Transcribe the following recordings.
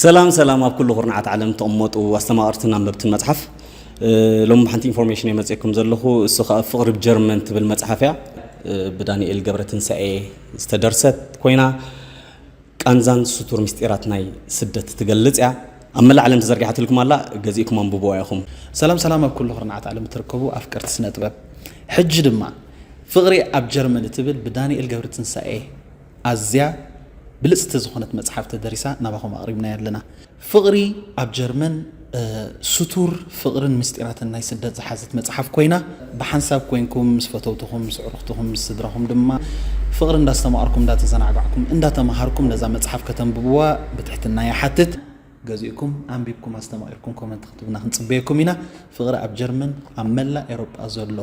ሰላም ሰላም፣ ኣብ ኩሉ ኩርናዓት ዓለም ተቐመጡ ኣስተማቐርትን ኣንበብትን መጽሓፍ። እ፣ ሎሚ ሓንቲ ኢንፎርሜሽን እየ መጽኤኩም ዘለኹ። እሱ ኸኣ ፍቕሪ ብጀርመን ትብል መጽሓፍ እያ። እ፣ ብዳንኤል ገብረትንሳኤ ዝተደርሰት ኮይና፣ ቃንዛን ስቱር ምስጢራት ናይ ስደት ትገልጽ እያ። ኣብ መላእ ዓለም ተዘርጊሓትልኩም ኣላ፣ ገዚእኩም ኣንብብዋ ኢኹም። ሰላም ሰላም፣ ኣብ ኩሉ ኩርናዓት ዓለም እትርከቡ ኣፍቀርቲ ስነ ጥበብ፣ ሕጂ ድማ ፍቕሪ ኣብ ጀርመን እትብል ብዳንኤል ገብረትንሳኤ ኣዝያ ብልጽቲ ዝኾነት መጽሓፍ ተደሪሳ ናባኹም ኣቕሪብናያ ኣለና። ፍቕሪ ኣብ ጀርመን፣ እ፣ ስቱር ፍቕርን ምስጢራትን ናይ ስደት ዝሓዘት መጽሓፍ ኮይና፣ ብሓንሳብ ኮይንኩም ምስ ፈተውትኹም፣ ምስ ኣዕሩኽትኹም፣ ምስ ስድራኹም ድማ ፍቕሪ እንዳስተማቐርኩም፣ እንዳተዘናጋዕኩም፣ እንዳተማሃርኩም ነዛ መጽሓፍ ከተንብብዋ ብትሕትና ይሓትት። ገዚእኩም ኣንቢብኩም ኣስተማቒርኩም ኮመንት ክትብና ክንጽበየኩም ኢና። ፍቕሪ ኣብ ጀርመን ኣብ መላእ ኤሮጳ ዘሎ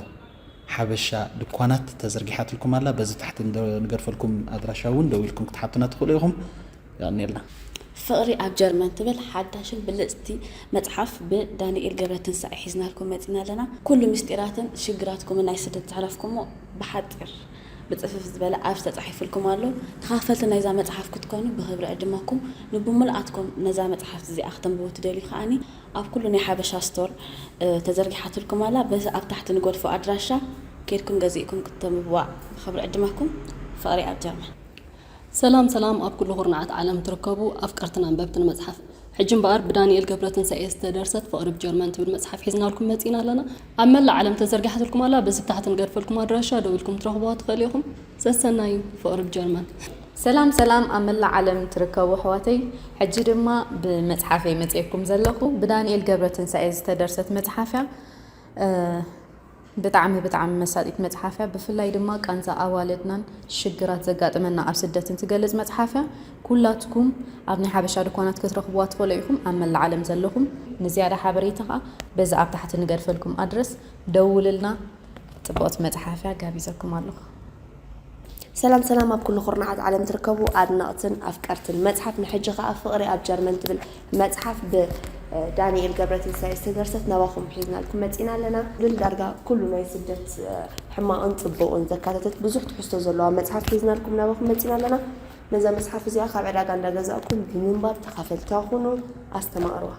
ሓበሻ ድኳናት ተዘርጊሓትልኩም ኣላ። በዚ ታሕቲ ንደ-፣ ንገድፈልኩም ኣድራሻ እውን ደዊልኩም ክትሓቱና ትኽእሉ ኢኹም። የቐንየልና። ፍቕሪ ኣብ ጀርመን ትብል ሓዳሽን ብልጽቲ መጽሓፍ ብዳንኤል ገብረትንሳኤ ሒዝናልኩም መጺና ኣለና። ኩሉ ምስጢራትን ሽግራትኩምን ናይ ስደት ዘሕለፍኩሞ ብሓጺር ብጽፍፍ ዝበለ ኣብ ተጻሒፉልኩም ኣሎ። ተኻፈልቲ ናይዛ መጽሓፍ ክትኮኑ ብኽብሪ ዕድመኩም። ንብምልኣትኩም ነዛ መጽሓፍ እዚኣ ክተንብቡ ትደልዩ ከኣኒ ኣብ ኩሉ ናይ ሓበሻ ስቶር፣ እ፣ ተዘርጊሓትልኩም ኣላ። በዚ ኣብ ታሕቲ ንገድፎ ኣድራሻ ከይድኩም ገዚእኩም ክተንብብዋ ብኽብሪ ዕድመኩም። ፍቕሪ ኣብ ጀርመን። ሰላም ሰላም፣ ኣብ ኩሉ ኩርናዓት ዓለም ትርከቡ ኣፍቀርትን ኣንበብትን መጽሓፍ፣ ሕጂ እምበኣር ብዳንኤል ገብረትንሳኤ ዝተደርሰት ፍቕሪ ብጀርመን ትብል መጽሓፍ ሒዝናልኩም መጺና ኣለና። ኣብ መላእ ዓለም ተዘርጊሓትልኩም ኣላ። በዚ ታሕቲ ንገድፈልኩም ኣድራሻ ደዊልኩም ትረኽብዋ ትኽእሉ ኢኹም። ሰሰናዩ። ፍቕሪ ብጀርመን። ሰላም ሰላም፣ ኣብ መላእ ዓለም ትርከቡ ኣሕዋተይ፣ ሕጂ ድማ ብመጽሓፈይ መጽኤኩም ዘለኹ። ብዳንኤል ገብረትንሳኤ ዝተደርሰት መጽሓፍ እያ። እ፣ ብጣዕሚ ብጣዕሚ መሳጢት መጽሓፍ እያ። ብፍላይ ድማ ቃንዛ ኣዋልድናን ሽግራት ዘጋጥመና ኣብ ስደትን ትገልጽ መጽሓፍ እያ። ኩላትኩም ኣብ ናይ ሓበሻ ድኳናት ክትረኽብዋ ትኽእሉ ኢኹም፣ ኣብ መላእ ዓለም ዘለኹም። ንዝያዳ ሓበሬታ ኸኣ በዚ ኣብ ታሕቲ ንገድፈልኩም ኣድረስ ደውልልና። ጽቡቕቲ መጽሓፍ እያ፣ ጋቢዘኩም ኣለኹ። ሰላም ሰላም፣ ኣብ ኩሉ ኩርናዓት ዓለም ትርከቡ ኣድነቕትን ኣፍቀርትን መጽሓፍ፣ ንሕጂ ኸኣ ፍቕሪ ኣብ ጀርመን ትብል መጽሓፍ ብዳንኤል ገብረትንሳኤ ዝተደርሰት ናባኹም ሒዝናልኩም መጺና ኣለና። ልል ዳርጋ ኩሉ ናይ ስደት፣ እ፣ ሕማቕን ጽቡቕን ዘካተተት ብዙሕ ትሕዝቶ ዘለዋ መጽሓፍ ሒዝናልኩም ናባኹም መጺና ኣለና። ነዛ መጽሓፍ እዚኣ ካብ ዕዳጋ እንዳገዛእኩም ብምንባብ ተኻፈልቲ ኩኑ፣ ኣስተማቕርዋ።